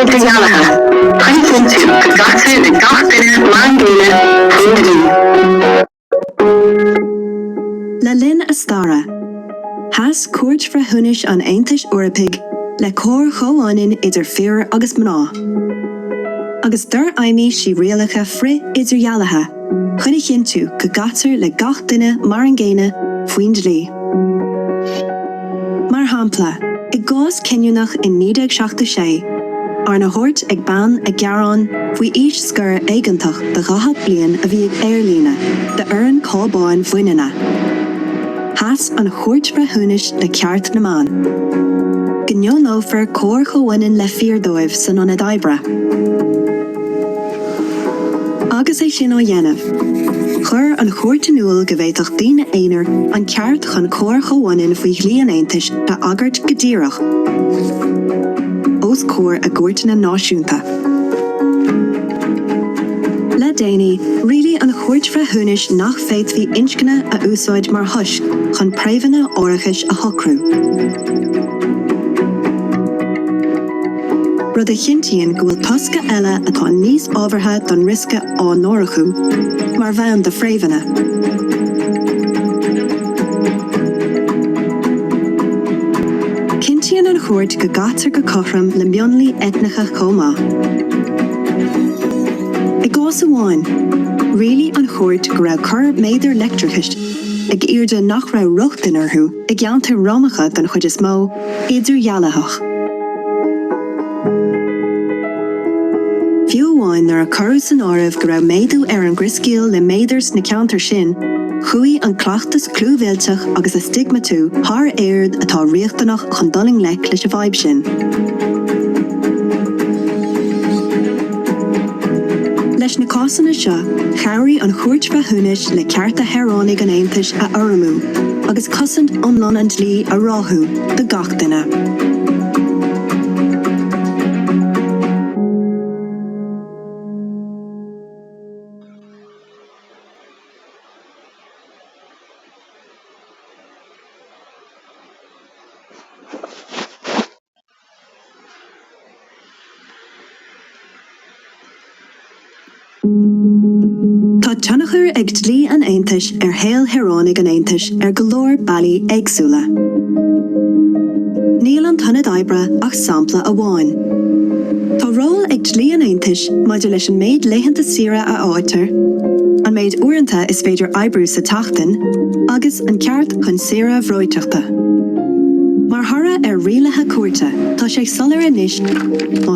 Idirdhealaithe chun a chinntiú go gcaitear le gach duine mar an gcéanna faoin dlí. Le linn a staire, sheas Cúirt Bhreithiúnais an Aontais Eorpaigh le cóir chomhionann idir fir agus mná, agus d'fhorfheidhmigh sí rialacha frith-idirdhealaithe chun a chinntiú go gcaitear le gach duine mar an gcéanna faoin dlí. Mar shampla, i gcás cinniúnach in 1976, arna thabhairt ag bean ag gearán faoi aois scoir éigeantach de 40 bliain a bhí ag aerlíne d'fhoireann cábáin bhaineanna, sheas an Chúirt Bhreithiúnais le ceart na mban go ndeonófar cóir chomhionann le fir dóibh san ionad oibre. Agus é sin á dhéanamh, chuir an Chúirt in iúl go bhféadfadh daoine aonair an ceart chun cóir chomhionann faoi dhlí an Aontais a agairt go díreach os comhair a gcúirteanna náisiúnta. Le déanaí, rialaigh an Chúirt Bhreithiúnais nach bhféadfaí inscne a úsáid mar thoisc chun préimheanna árachais a shocrú. rud a chinntíonn go bhfuil tosca eile atá níos ábhartha don riosca á n-árachú mar bhonn do phréimheanna. Cinntíonn an Chúirt go gcaitear go cothrom le mionlaigh eitneacha chomh maith. I gcás amháin, rialaigh an Chúirt go raibh cur méadar leictreachais ag airde nach raibh rochtain orthu i gceantair Romacha den chuid is mó, idirdhealaitheach. Fiú amháin nuair a cuireadh san áireamh go raibh méadú ar an gcrioscaíl le méadair sna ceantair sin, chuaigh an cleachtas clúmhillteach agus a stiogmatú thar aird atá riachtanach chun dul i ngleic leis an bhfadhb sin. Leis na cásanna seo, chabhraigh an Chúirt Bhreithiúnais le cearta shaoránaigh an Aontais a urramú agus cosaint iomlán an dlí a ráthú do gach duine. Tá tionchar ag dlí an Aontais ar shaol shaoránaigh an Aontais ar go leor bealaí éagsúla. Níl an t-ionad oibre ach sampla amháin. Tá ról ag dlí an Aontais maidir leis an méid laethanta saoire a fhaightear, an méid uaireanta is féidir oibriú sa tseachtain, agus an ceart chun saoire bhreoiteachta. Mar thoradh ar rialuithe cúirte, tá sé soiléir anois má tá.